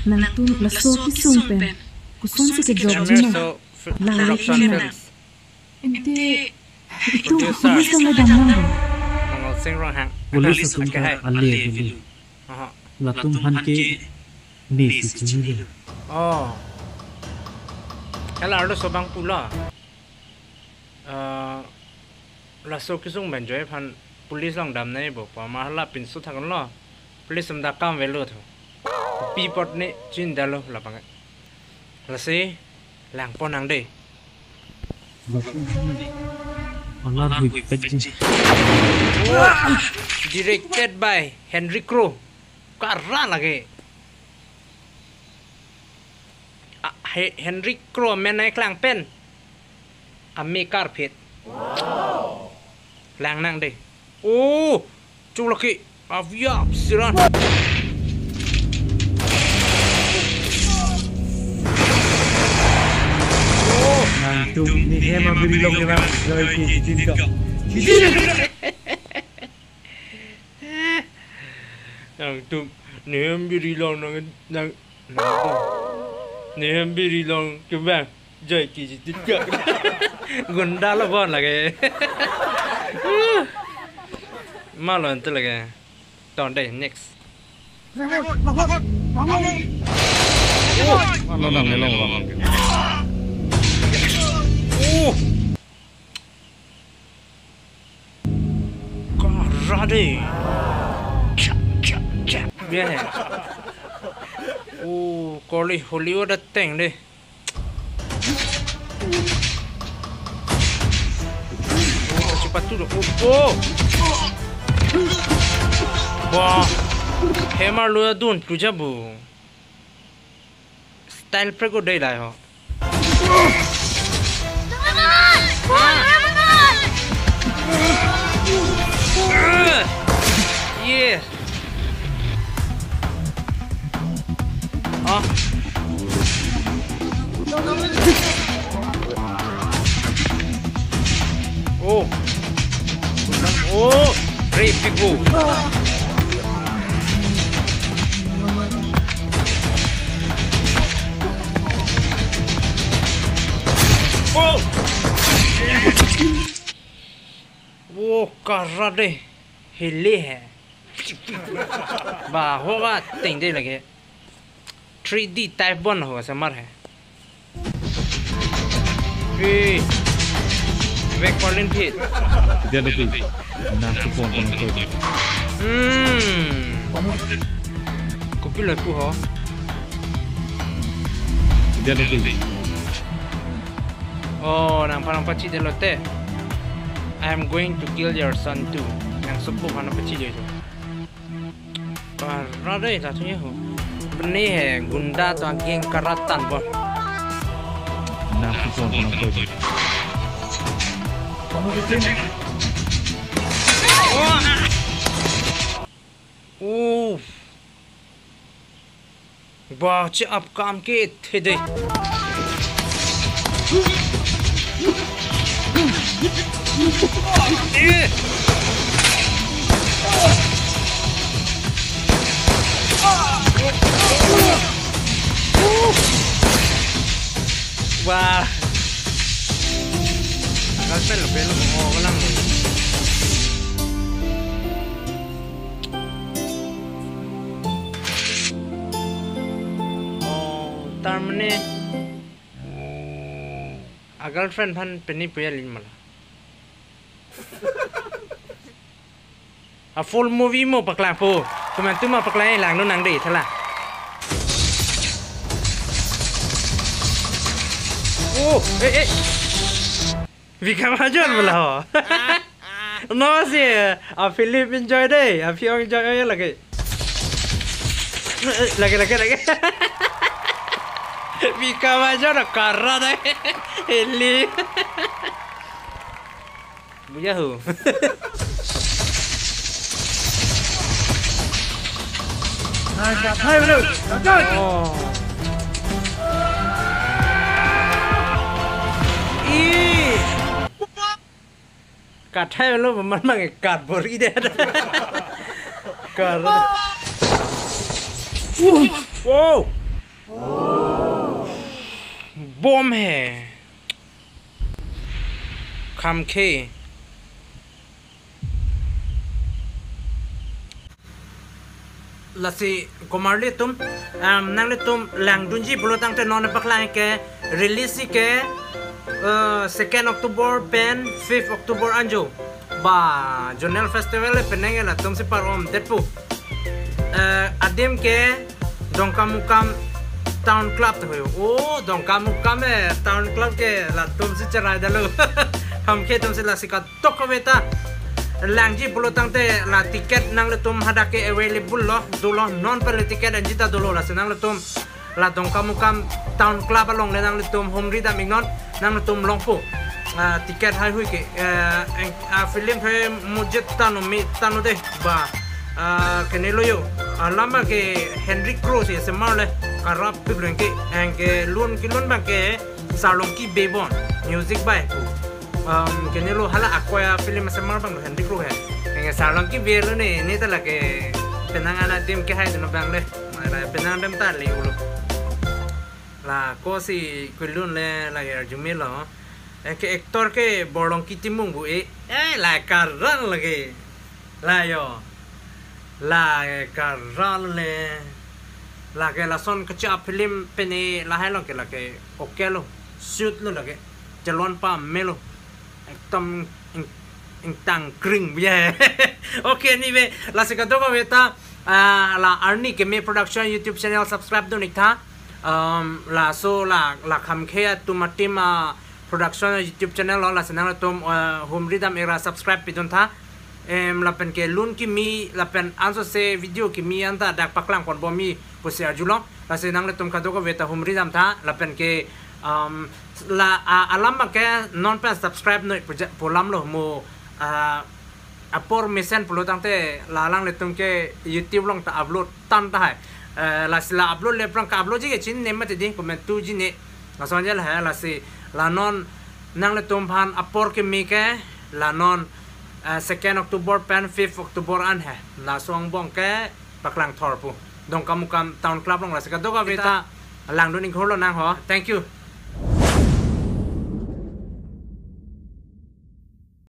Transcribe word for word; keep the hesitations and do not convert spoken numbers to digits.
Nangtum laso kesung pen kosonsi kejok ji ma? Langle production film. Ante itum producer police along le damnang bo. Nangol Sing Ronghang. Police atum ta ale velo. Aha. Latum aphan ke nesi chinilo. Oh. Hala arloso abang pulo. Ah, laso kesung pen joi aphan police along damnai bo, pa ma hala pinso thaklo. Police atum ta kam velo tho. Pi apot ne chinidetlo labang. Lasi langpon nang dei. Ala hui pet ji. Directed by Henry Crow. Kara lake. Ah, He-, Henry Crow amen nangklang pen ame karphet. Langnang dei. Oh, chulaki. Avia, siran. Oh. Nangtum ne hem abiri along nang joi ke jinjok. Nangtum ne hem abiri along nang, nang, nangtum ne hem abiri along kevang joi ke jinjok. Gunda lo bon lake. Malo ante lake. Ton dei, next. Malo nang nelong bang. Oh. Kara dei. Cha, cha, cha. Biar ya. Oh, kali Hollywood ateng dei. Oh, cepat tu dong. Oh, oh. Wah. Hem arlo adun tu jabu. Style prego dei lai ho. Yes. Ah. Oh. Oh, great people. Oh. Oh, kara dei. Hele he. Ba, ho ba, teng dei lake. Three D type bon ho samar he. Hey. Vek Colin Pit. Dia dei. Nang support nang koi. Hmm. Kopi lo pu ho. Dia dei. Oh, nangphan nangpachidetlo te. I am going to kill your son too. Nangsopo aphan nangpachidetlo. Kara dei ta thuye ho. Bini he gunda to ageng karatan bo. Nang support nang koi. Oh. Ba, che-ap kam kethe dei. Eh. Wah. Akal pel pel mo lang. Oh, tar mane a girlfriend aphan pini puya lin mala. A full movie mo paklang po. Teman tu ma paklang lang no nang dei thala. Oh, eh, eh. Bika Major bala ho. No si, a film enjoy dei, a film enjoy oi lake. Lake, lake, lake. Bika Major kara dei. Heli. Buya ho. Hai, hai, bro. Oh. Ih. Kathai lo man mang kat bor ide. Kar. Wow. Bom he. Khamkhe. Lasi komarli atum, um, nanglitum langdunji pulo tangte non paklang ke release ke, uh, second October pen fifth October anjo. Ba, Zonal Festival le penang latum si parom detpu. Uh, adim ke Dongkamukam Town Club to hoyo. Oh, Dongkamukam eh Town Club ke latum si cherai dalo. Khamkhe atum si lasi kadokave ta langji pulo tangte la ticket nanglitum hadak ke available lo, dolo non pale ticket anji ta dolo lasi nanglitum la Dongkamukam Town Club along le nanglitum humri dam iknon, nanglitum longpo. Ah, ticket haihui ke, eh, eng-, ah, film he mujhe tanu mi tanu de ba, ah, kenelo yo. Alam ke Henry Crow si semar le karap piblo ke, anke lun kelun abang ke Sarlongki Bebon, music by pu. Um, kenelo hala akoya film semar abang lo Henry Crow he. Anke Sarlongki Be lo ne, ne ta lake penang ana adim kehai dun abang le. Mara penang adim ta le ulo. La ko si kelun le lake arjumelo. Anke actor ke Borlongki Timung bu e. Eh, la karan lake. La yo. La karan le. Lake lason kacha film pen e lahai along ke lake okay lo. Shoot lo lake. Chelon pamelo. Ekdom ing-, ingtang kring bu ya. Okay, anyway, lasi kadokave ta, ah, la Arni Keme Production YouTube channel subscribe dun ik tha. Um, laso la, la Khamkhe atum atim, ah, Production YouTube channel lo, lasi nanglitum, ah, humri dam ik ra subscribe pidun tha. Em, lapen ke lun kimi, lapen ansose video kimi anta dak paklang pon bom mi pusi arjulong. Lasi nanglitum kadokave ta humri dam tha, lapen ke, um, la, ah, alam abang ke non pen subscribe noi puja-, pu alam lo mo, ah, apor mesen pulo tangte la alanglitum ke YouTube along ta upload tang tahai. Eh, lasi la upload le prang ka upload ji ke chinine mati di, comment tu ji ne. Lason jel hai lasi la non nanglitum aphan apor kimi ke la non, eh, second October pen fifth October an he. Laso angbong ke paklang thor pu. Dongkamukam Town Club along lasi kadokave ta langdun ik hur lonang ho. Thank you.